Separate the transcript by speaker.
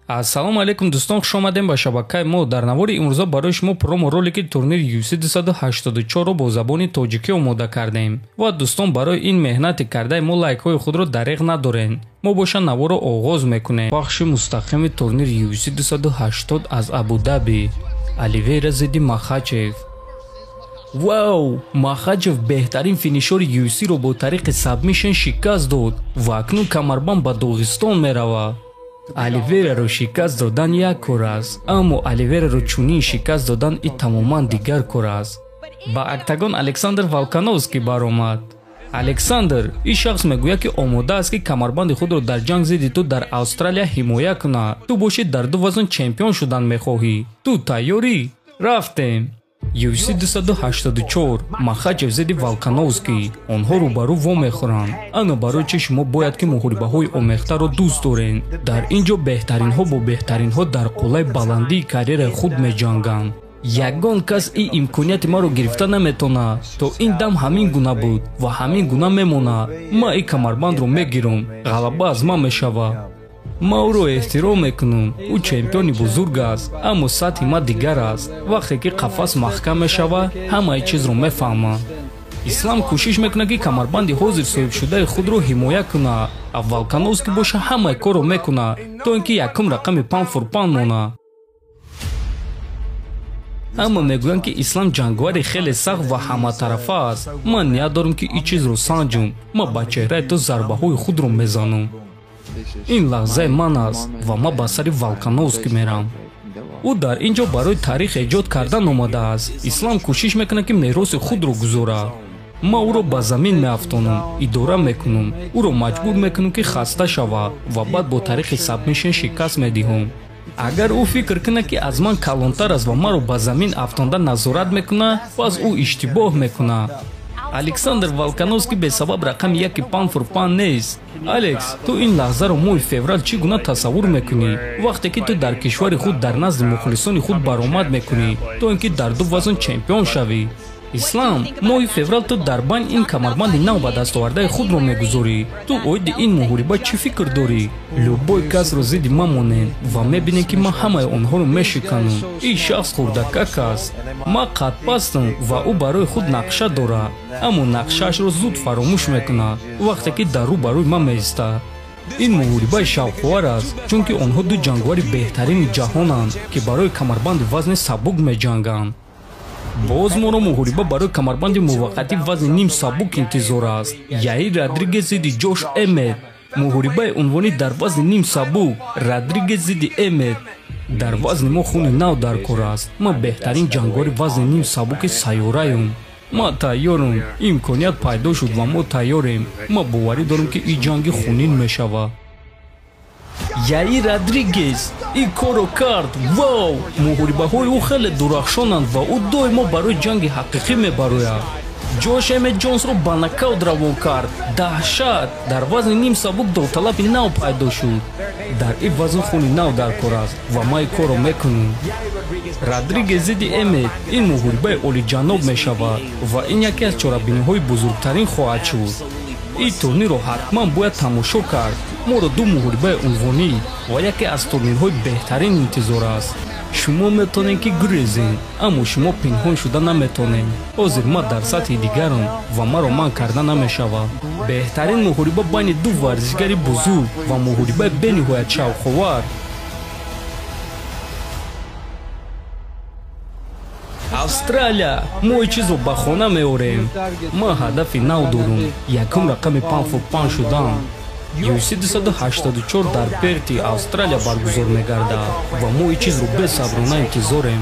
Speaker 1: Ассалому алайкум дӯстон, хуш омадем ба шабакаи мо. Дар навори имрӯза барои шумо промо ролики турнири UFC 284-ро бо забони тоҷикӣ омода кардем. Ва дӯстон, барои ин меҳнати кардаи мо лайкҳои худро дареғ надорем. Мо боша наворро оғоз мекунем. Пахши мустақими турнири UFC 280 аз Абу-Даби. Оливейра зидди Махачев. Вау! Махачев беҳтарин финишори UFC-ро бо тариқи сабмишн шикаст дод ва акнун камарбанд ба Доғистон меравад. Оливейраро шикаст додан як кор аст, аммо Оливейраро чунин шикаст додан и тамоман дигар кор аст. Ба октагон Александр Волкановский баромад. Александр, ин шахс мегӯяд, ки омода аст, ки камарбанди худро дар ҷанг зидди ту дар Австралия ҳимоя кунад. Ту бошӣ дар ду вазн чемпион шудан мехоҳӣ. Ту тайёрӣ? Рафтем. UFC 284 Махачев зидди Волкановский. Онҳо рӯбарӯ вомехӯранд. Ана барои чӣ шумо бояд ки муҳорибаҳои омехтаро дӯст доред. Дар ин ҷо беҳтаринҳо бо беҳтаринҳо дар қуллаи баландии карьераи худ меҷанганд. Ягон кас ин имконияти маро гирифта наметавонад. То ин дам ҳамин гуна буд ва ҳамин гуна мемонад. Ман ин камарбандро мегирам. Ғалаба аз ман мешавад. Ман ӯро эҳтиром мекунам. Ӯ чемпиони бузург аст, аммо сатҳи ман дигар аст. Вақте ки қафас маҳкам мешавад, ҳамаи чизро мефаҳмам. Ислам кӯшиш мекунад, ки камарбанди ҳозир соҳибшудаи худро ҳимоя кунад, а Волкановский боша ҳамаи корро мекунад, то ин ки якум рақами pound for pound монад. Ҳама мегӯянд, ки Ислам ҷанговари хеле сахт ва ҳаматарафа аст. Ман ният дорам, ки ин чизро санҷум. Ман ба чеҳраи ту зарбаҳои худро мезанам. Ин лаҳзаи ман аст ва ман ба сари Волкановский мерам. Ӯ дар ин ҷо барои таърих эҷод кардан омадааст. Ислам кӯшиш мекунад, ки мероси худро гузорад. Ман ӯро ба замин меафтонам, идора мекунам, ӯро маҷбур мекунам, ки хаста шавад ва баъд бо тариқи сабмишн шикаст медиҳам. Агар ӯ фикр кунад, ки аз ман калонтар аст ва маро ба замин афтонда назорат мекунад, пас ӯ иштибоҳ мекунад. Александр Волкановский бесабаб рақами яки pound for pound нест. Алекс, ту ин лаҳзаро моҳи феврал чӣ гуна тасаввур мекунӣ? Вақте ки ту дар кишвари худ дар назди мухлисони худ баромад мекунӣ, то ин ки дар ду вазн чемпион шавӣ. Ислам, моҳи феврал ту дар байн ин камарбанди нав ба дастовардаи худро мегузорӣ. Ту оиди ин муҳориба чӣ фикр дорӣ? Любой касро зидди ман монед ва мебинем, ки ман ҳамаи онҳоро мешиканам. Ин шахс хурдакак аст. Ман қадпастам ва ӯ барои худ нақша дорад, аммо нақшаашро зуд фаромӯш мекунад, вақте ки дар рӯ барои ман меистад. Ин муҳорибаи шавқовар аст, чунки онҳо ду ҷанговари беҳтарини ҷаҳонанд, ки барои камарбанди вазни сабук меҷанганд. Боз моро муҳориба барои камарбанди муваққатӣ вазни ним сабук интизор аст. Яир Родригес зидди Ҷош Эммет. Муҳорибаи унвонӣ дар вазни ним сабук. Родригес зидди Эммет. Дар вазни мо хуни нав дар кор аст. Ман беҳтарин ҷанговари вазни ним сабуки сайёраем. Ман тайёрам. Имконият пайдо шуд ва мо тайёрем. Ман боварӣ дорам, ки ин ҷанги хунин мешавад. Яир Родригес ин корро кард. Вау! Муҳорибаҳои ӯ хеле дурахшонанд ва ӯ доимо барои ҷанги ҳақиқӣ мебарояд. Ҷош Эммет Ҷонсро ба нокаут равон кард. Даҳшат! Дар вазни ним сабук довталаби нав пайдо шуд. Дар ин вазн хуни нав дар кор аст ва ман ин корро мекунам. Родригес зидди Эммет. Ин муҳорибаи олиҷаноб мешавад ва ин яке аз чорабиниҳои бузургтарин хоҳад шуд. Ин турнирро ҳатман бояд тамошо кард. Моро ду муҳорибаи унвонӣ ва яке аз турнирҳои беҳтарин интизор аст. Шумо метавонед, ки гурезед, аммо шумо пинҳон шуда наметавонед. Ҳозир ман дар сатҳи дигарам ва маро манъ карда намешавад. Беҳтарин муҳориба байни ду варзишгари бузург ва муҳорибаи бениҳоят шавқовар. Австралия, мо ин чизро ба хона меорем. Ман ҳадафи нав дорам, якум рақами pound for pound шудан. UFC 284 дар Перти, Австралия баргузор мегардад ва мо ин чизро бесаброна интизорем.